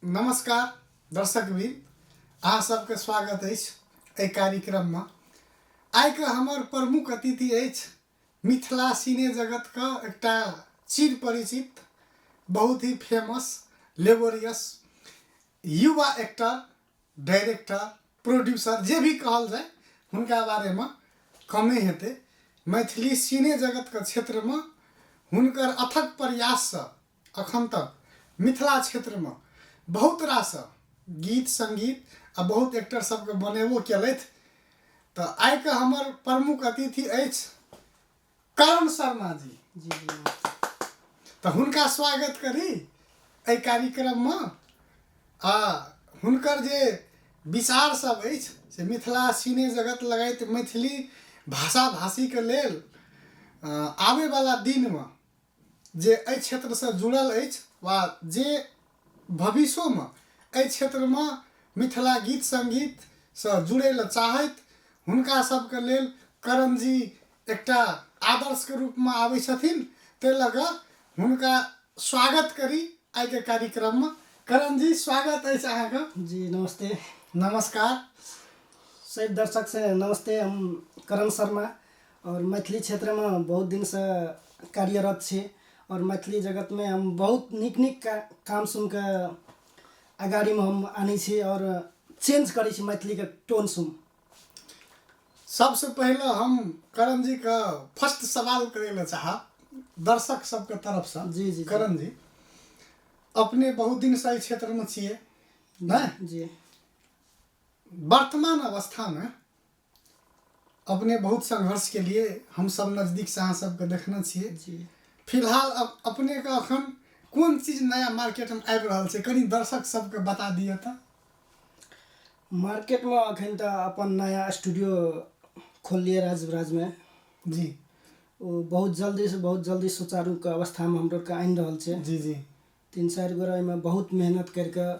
नमस्कार दर्शकवृन्द, अहाँ सबके स्वागत अछि एहि कार्यक्रममे। आइके हमर प्रमुख अतिथि अछि मिथिला सिने जगतके एकटा चिर परिचित, बहुत ही फेमस, लेबोरियस युवा एक्टर, डायरेक्टर, प्रोड्यूसर जे भी कहल जाय हुनका बारेमे कमे हेतै। मैथिली सिने जगतके क्षेत्रमे हुनकर अथक प्रयाससँ अखन तक मिथिला क्षेत्रमे बहुत रास गीत सङ्गीत आ बहुत एक्टर सबके बनेबो केलथि। तऽ आइके हमर प्रमुख अतिथि अछि करण शर्मा जी। जी जी, नमस्ते। तऽ हुनका स्वागत करी एहि कार्यक्रममे आ हुनकर जे विचार सब अछि से मिथिला सिने जगत लगायत मैथिली भाषा भाषीके लेल आबैवला दिनमे जे एहि क्षेत्रसँ जुड़ल अछि वा जे भविष्योमे एहि क्षेत्रमे मिथिला गीत सङ्गीतसँ जुड़ै लए चाहैत हुनका सबके लेल करण जी एकटा आदर्शके रूपमे आबै छथिन। ताहि लऽ कऽ हुनका स्वागत करी आइके कार्यक्रममे। करण जी, स्वागत अछि अहाँके। जी नमस्ते। नमस्कार। सब दर्शक से नमस्ते। हम करण शर्मा और मैथिली क्षेत्रमे बहुत दिनसँ कार्यरत छी और मैथिली जगतमे हम बहुत नीक नीक काम सुनिके अगाडिमे हम आनै छी और चेंज करै छी मैथिलीके टोन सुन। सबसँ पहिले हम करण जीके फर्स्ट सवाल करै लए चाहब दर्शक सबके तरफसँ। जी जी। करण जी, अपने बहुत दिनसँ एहि क्षेत्रमे छियै नहि? जी। वर्तमान अवस्थामे अपने बहुत संघर्ष के लिए हम सब नजदीक से अहाँ सबके देखने छियै। जी। फिलहाल अब अपने के अखन कोन चीज नया मार्केट में आबि रहल छै, कनि दर्शक सबके बता दिअ तऽ। मार्केट में अखन तऽ अपन नया स्टूडियो खोललियै राजविराजमे। जी। ओ बहुत जल्दी से बहुत जल्दी सुचारू के अवस्थामे हमरो के आनि रहल छै। जी जी। 3-4 गोरा एहिमे बहुत मेहनत करिके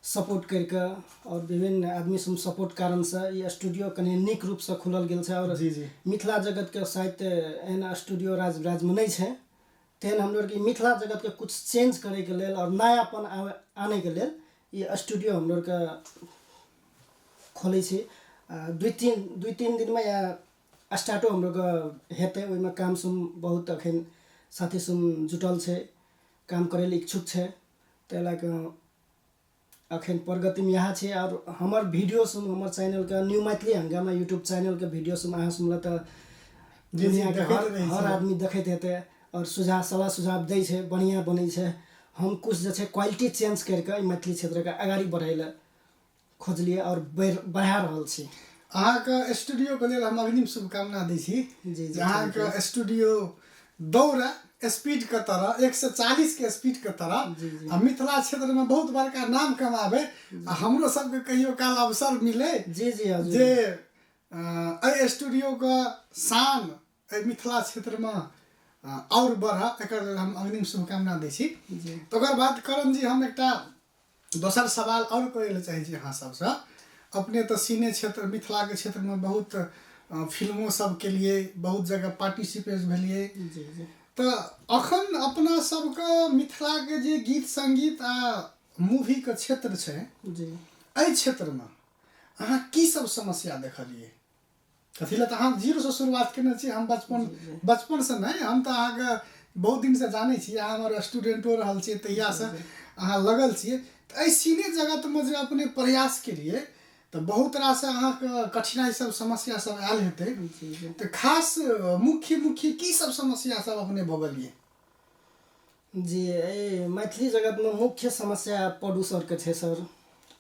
सपोर्ट करिके और विभिन्न आदमी सब सपोर्ट कारणसँ ई स्टूडियो कनि नीक रूपसँ खुलल गेल छै। और जी जी। मिथिला जगतके शायद एहन स्टूडियो राजविराजमे नहि छै, तेहन हमरो आरके मिथिला जगतके कुछ चेंज करैके लेल और नयापन आनैके लेल ई स्टूडियो हमरो आरके खोलै छी। दुई तीन दिनमे यहाँ स्टार्टो हमरो के हेतै। ओहिमे काम सुम बहुत अखन साथी सुम जुटल छै, काम करै लए इच्छुक छै, ताहि लए कऽ अखन प्रगतिमे इएह छै। आओर हमर वीडियो सुन हमर चैनलके न्यू मैथिली हंगामा यूट्यूब चैनलके वीडियो सुन अहाँ सुनल तऽ जी जी दुनियाके देखैत हर रहै हर छियै। आदमी देखैत हेतै आओर सुझाव सलाह सुझाव दै छै, बढ़िआँ बनै छै। हम कुछ जे छै क्वालिटी चेंज करि कऽ एहि मैथिली क्षेत्रके अगाडि बढ़ै लए खोजलियै आओर बढ़ा रहल छी। अहाँके स्टूडियोके लेल हम अग्रिम शुभकामना दै छी। जी जे जी, अहाँके स्टूडियो दौड़े स्पीडके तरह 140 के स्पीडके तरह जी जी आ मिथिला क्षेत्रमे बहुत बड़का नाम कमाबै आ हमरो सबके कहियो काल अवसर मिले जी जी हजुर जे एहि स्टूडियोके शान एहि मिथिला क्षेत्रमे आओर बढ़य, एकर लेल हम अग्रिम शुभकामना दै छी। जी। तकर बाद करण जी, हम एकटा दोसर सवाल आओर करै लए चाहै छी अहाँ सबसँ। अपने तऽ सिने क्षेत्र मिथिलाके क्षेत्रमे बहुत फिल्मो सबके लिए बहुत जगह पार्टिसिपेट भेलियै। जी जी। तऽ अखन अपना सबके मिथिलाके जे गीत सङ्गीत आ मूवीके क्षेत्र छै, जी एहि क्षेत्रमे अहाँ की सब समस्या देखलियै? कथी लए तऽ अहाँ जीरोसँ शुरुआत केने छी। हम बचपन बचपनसँ नहि, हम तऽ अहाँके बहुत दिनसँ जानै छी, अहाँ हमर स्टूडेंटो रहल छियै, तहियासँ अहाँ लगल छियै। तऽ एहि सिने जगतमे जे अपने प्रयास केलियै तऽ बहुत रास अहाँके कठिनाइ सब समस्या सब आयल हेतै। जी जी। तऽ खास मुख्य मुख्य की सब समस्या सब अपने भोगलियै? जी, एहि मैथिली जगतमे मुख्य समस्या प्रोड्यूसरके छै सर।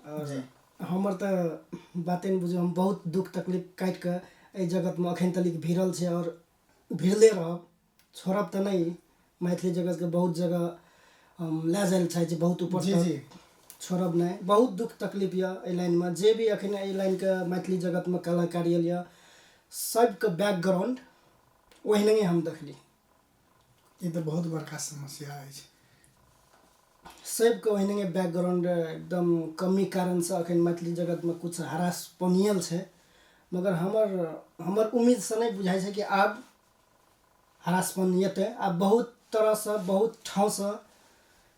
आओर जी। हमर तऽ बाते नहि बुझू, हम बहुत दुःख तकलीफ काटि कऽ एहि जगतमे अखन तलिक भिड़ल छै आओर भिड़ले रहब, छोड़ब तऽ नहि। मैथिली जगतके बहुत जगह हम लए जाइ लए चाहै छी, बहुत ऊपर जी तक जी छोड़ब नहि। बहुत दुःख तकलीफ यऽ एहि लाइनमे। जे भी अखन एहि लाइनके मैथिली जगतमे कलाकार यऽ सबके बैकग्राउंड ओहिनगे हम देखली। ई तऽ बहुत बड़का समस्या अछि। सबके ओहिनगे बैकग्राउंड एकदम कमी कारणसँ अखन मैथिली जगतमे कुछ हरास पनियल छै, मगर हमर हमर उम्मीदसँ नहि बुझाइ छै कि आब हरासपन एतै। आब बहुत तरहसँ बहुत ठाउँसँ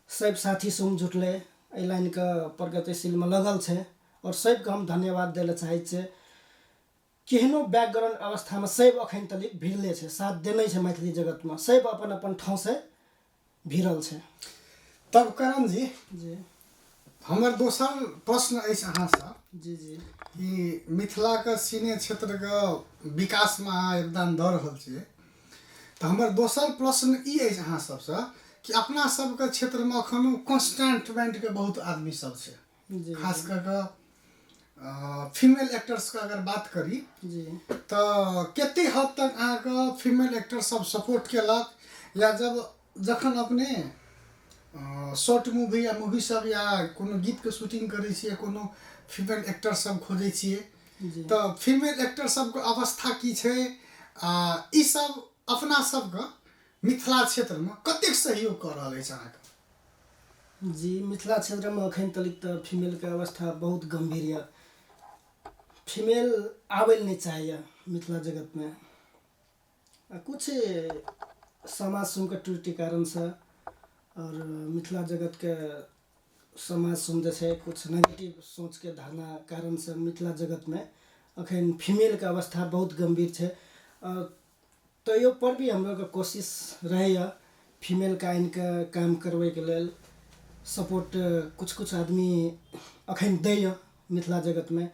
सब साथी सुम जुटलै, एहि लाइनके प्रगतिशीलमे लगल छै आओर सबके हम धन्यवाद दै लए चाहै छियै। केहनो बैकग्राउंड अवस्थामे सब अखन तक भिड़ले छै, साथ देने छै मैथिली जगतमे, सब अपन अपन ठाँवसँ भिड़ल छै। तब करण जी, जी, हमर दोसर प्रश्न अछि अहाँसँ। जी जी। कि मिथिलाके सिने क्षेत्रके विकासमे अहाँ योगदान दऽ रहल छियै, तऽ हमर दोसर प्रश्न ई अछि अहाँ सबसँ कि अपना सबके क्षेत्रमे एखनो कॉन्स्टेंटमेंटके बहुत आदमी सब छै, जी, खास कऽ कऽ फीमेल एक्टर्सके अगर बात करी जी, तऽ कते हद तक अहाँके फीमेल एक्टर सब सपोर्ट केलक, या जब जखन अपने शॉर्ट मूवी या मूवी सब या कोनो गीतके शूटिंग करै छियै, कोनो फीमेल एक्टर सब खोजै छियै, तऽ फीमेल एक्टर सबके अवस्था की छै, आ ई सब अपना सबके मिथिला क्षेत्रमे कतेक सहयोग कऽ रहल अछि अहाँके? जी, मिथिला क्षेत्रमे अखन तक तऽ फीमेलके अवस्था बहुत गम्भीर यऽ। फीमेल आबै लए नहि चाहैए मिथिला जगतमे, आ कुछ समाज सुनके त्रुटि कारणसँ और मिथिला जगतके समाज सुन जे छै कुछ नेगेटिव सोचके धारणा कारणसँ मिथिला जगतमे अखन फीमेलके अवस्था बहुत गम्भीर छै। तैयो पर भी हमरोके कोशिश रहैए फीमेलके आनिके काम करबैके लेल। सपोर्ट कुछ कुछ आदमी अखन दैए मिथिला जगतमे।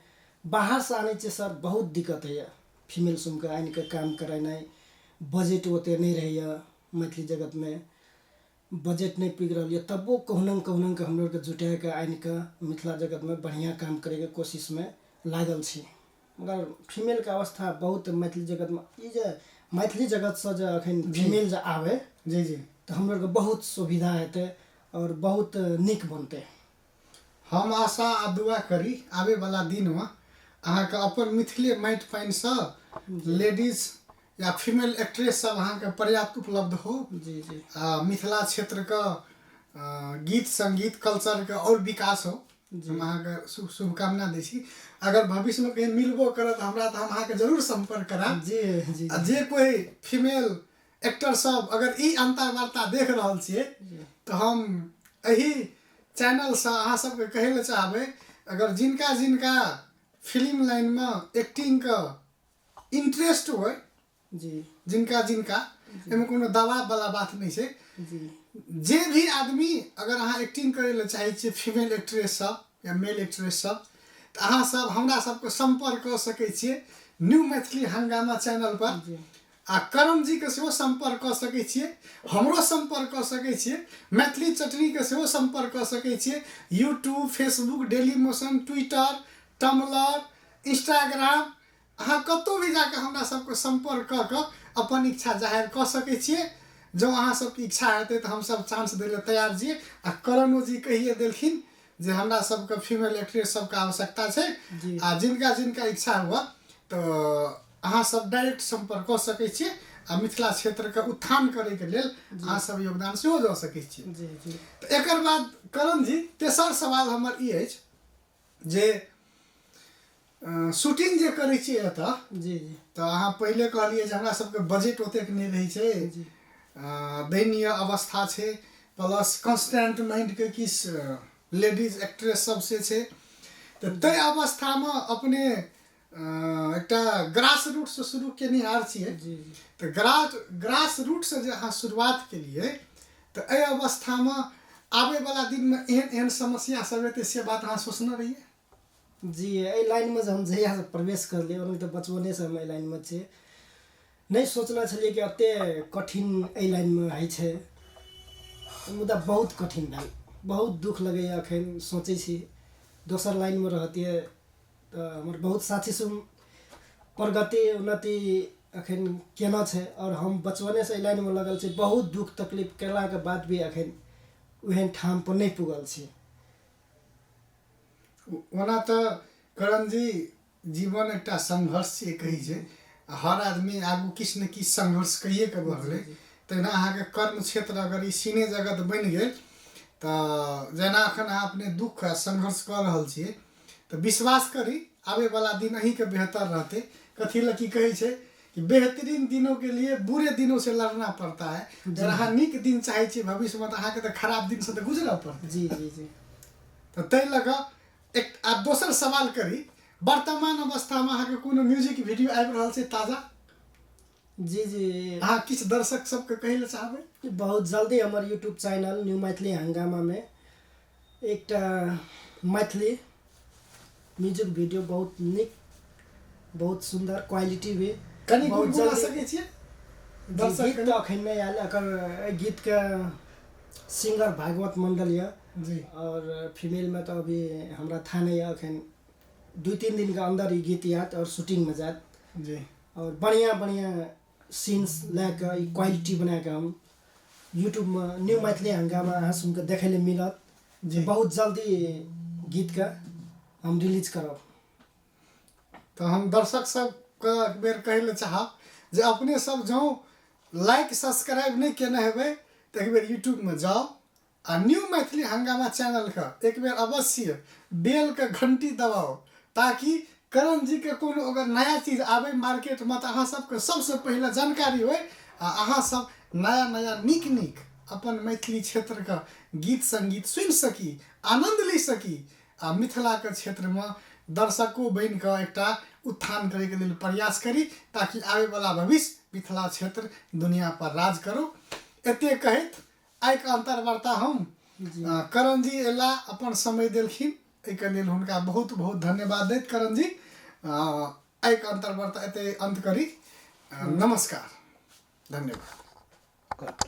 बाहरसँ आनै छियै सर, बहुत दिक्कत होइए फीमेल सुनके आनिके काम करेनाइ। बजट ओते नहि रहैए मैथिली जगतमे, बजट नहि पुगि रहल यऽ, तबो कहुना कहुना के हमरो आरके जुटाके आनिके मिथिला जगतमे बढ़िआँ काम करैके कोशिशमे लागल छी। मगर फीमेलके अवस्था बहुत मैथिली जगतमे, ई जे मैथिली जगतसँ जे अखन फीमेल जे आबै, जी जी, तऽ हमरो आरके बहुत सुविधा हेतै और बहुत नीक बनतै। हम आशा आ दुआ करी आबैवला दिनमे अहाँके अपन मिथिले माटि पानिसँ लेडीज या फीमेल एक्ट्रेस सब अहाँके पर्याप्त उपलब्ध हो। जी जी। आ मिथिला क्षेत्रके गीत संगीत कल्चरके और विकास हो, हम अहाँके शुभकामना दै छी। अगर भविष्यमे कहीं मिलबो करत हमरा तऽ हम अहाँके जरूर सम्पर्क करायब। जी जी। आ जे कोइ फीमेल एक्टर सब अगर ई अंतर्वार्ता देख रहल छियै तऽ हम एहि चैनलसँ अहाँ सबके कहै लए चाहबै, अगर जिनका जिनका फिल्म लाइनमे एक्टिंगके इंटरेस्ट होइ, जी, जिनका जिनका, एहिमे कोनो दबाववला बात नहि छै, जी, जे भी आदमी अगर अहाँ एक्टिंग करै लए चाहै छियै फीमेल एक्ट्रेस सब या मेल एक्ट्रेस सब, तऽ अहाँ सब हमरा सबके सम्पर्क कऽ सकै छियै न्यू मैथिली हंगामा चैनल पर। जी। आ करण जीके सेहो सम्पर्क कऽ सकै छियै, हमरो सम्पर्क कऽ सकै छियै, मैथिली चटनीके सेहो सम्पर्क कऽ सकै छियै। YouTube, Facebook, Dailymotion, Twitter, Tumblr, Instagram, अहाँ कतहु भी जाकऽ हमरा सबके सम्पर्क कऽ कऽ अपन इच्छा जाहिर कऽ सकै छियै। जँ अहाँ सबके इच्छा हेतै तऽ हमसब चांस दै लए तैयार छियै। आ करणो जी कहिए देलखिन जे हमरा सबके फीमेल एक्ट्रेस सबके आवश्यकता छै, आ जिनका जिनका इच्छा हुए तऽ अहाँ सब डायरेक्ट सम्पर्क कऽ सकै छियै आ मिथिला क्षेत्रके उत्थान करैके लेल अहाँ सब योगदान सेहो दऽ सकै छियै। जी जी। तऽ एकर बाद करण जी तेसर सवाल हमर ई अछि जे शूटिंग जे करै छियै एतऽ, जी जी, तऽ अहाँ पहिले कहलियै जे हमरा सबके बजट ओतेक नहि रहै छै, जी, दयनीय अवस्था छै, प्लस कॉन्स्टेंट माइंडके किछु लेडीज एक्ट्रेस सब से छै, तऽ ताहि अवस्थामे अपने एकटा ग्रास रूटसँ शुरू केनिहार छियै, जी जी, तऽ ग्रास रूटसँ जे अहाँ शुरुआत केलियै तऽ एहि अवस्थामे आबैवला दिनमे एहन एहन समस्या सब एतै से बात अहाँ सोचने रहियै? जी, एहि लाइनमे जे हम जहियासँ प्रवेश करलियै, ओना तऽ बचपनेसँ हम एहि लाइनमे छियै, नहि सोचने छलियै कि एतेक कठिन एहि लाइनमे होइ छै, मुदा बहुत कठिन भेल, बहुत दुःख लगैए अखन सोचै छी। दोसर लाइनमे रहतियै तऽ हमर बहुत साथी सब प्रगति उन्नति अखन केना छै, और हम बचपनेसँ एहि लाइनमे लगल छी, बहुत दुःख तकलीफ केलाके बाद भी अखन ओहन ठाम पर नहि पुगल छी। ओना तऽ करण जी जीवन एकटा संघर्ष छियै कहै छै, हर आदमी आगू किछु ने किछु संघर्ष कहिए के बढ़लै, तहिना अहाँके कर्म क्षेत्र अगर ई सिने जगत बनि गेल तऽ जेना अखन अहाँ अपने दुःख आ संघर्ष कऽ रहल छियै तऽ विश्वास करी आबैवला दिन अहीँके बेहतर रहतै। कथी लए की कहै छै कि बेहतरीन दिनों के लिए बुरे दिनों से लड़ना पड़ता है। अगर अहाँ नीक दिन चाहै छियै भविष्यमे तऽ अहाँके तऽ खराब दिनसँ तऽ गुजरऽ पड़तै। जी जी जी। तऽ ताहि लऽ कऽ एक आब दोसर सवाल करी, वर्तमान अवस्थामे अहाँके कोनो म्यूजिक वीडियो आबि रहल छै ताजा? जी जी। अहाँ किछु दर्शक सबके कहै लए चाहबै? बहुत जल्दी हमर यूट्यूब चैनल न्यू मैथिली हंगामामे एकटा मैथिली म्यूजिक वीडियो बहुत नीक, बहुत सुन्दर क्वालिटी भी कनि बहुत गुनगुना जल्दी। सकै छियै जी, दर्शक? गीत तऽ अखन नहि आयल। एकर एहि गीतके सिंगर भागवत मंडल यऽ और फीमेलमे तऽ अभी हमरा थाहा नहि यऽ। अखन 2-3 दिनके अन्दर ई गीत आयत और शूटिंगमे जायत और बढ़िआँ बढ़िआँ सीन्स लए कऽ ई क्वालिटी बना कऽ हम यूट्यूबमे न्यू मैथिली हंगामा अहाँ सुनके देखै लए मिलत। बहुत जल्दी गीतके हम रिलीज करब। तऽ हम दर्शक सबके एक बेर कहै लए चाहब जे अपने सब जँ लाइक सब्सक्राइब नहि केने हेबै तऽ एक बेर यूट्यूबमे जाउ आ न्यू मैथिली हंगामा चैनलके एक बेर अवश्य बेलके घंटी दबाउ, ताकि करण जीके कोनो अगर नया चीज आबै मार्केटमे तऽ अहाँ सबके सबसँ पहिले जानकारी होइ आ अहाँ सब नया नया नीक नीक अपन मैथिली क्षेत्रके गीत सङ्गीत सुनि सकी, आनन्द लै सकी आ मिथिलाके क्षेत्रमे दर्शको बनि कऽ एकटा उत्थान करैके लेल प्रयास करी, ताकि आबैवला भविष्य मिथिला क्षेत्र दुनिया पर राज करू। एते कहैत आइके अन्तर्वार्ता हम करण जी अयला, अपन समय देलखिन, एहिके लेल हुनका बहुत बहुत धन्यवाद दैत करण जी आइके अन्तर्वार्ता एते अन्त करी। नमस्कार, धन्यवाद।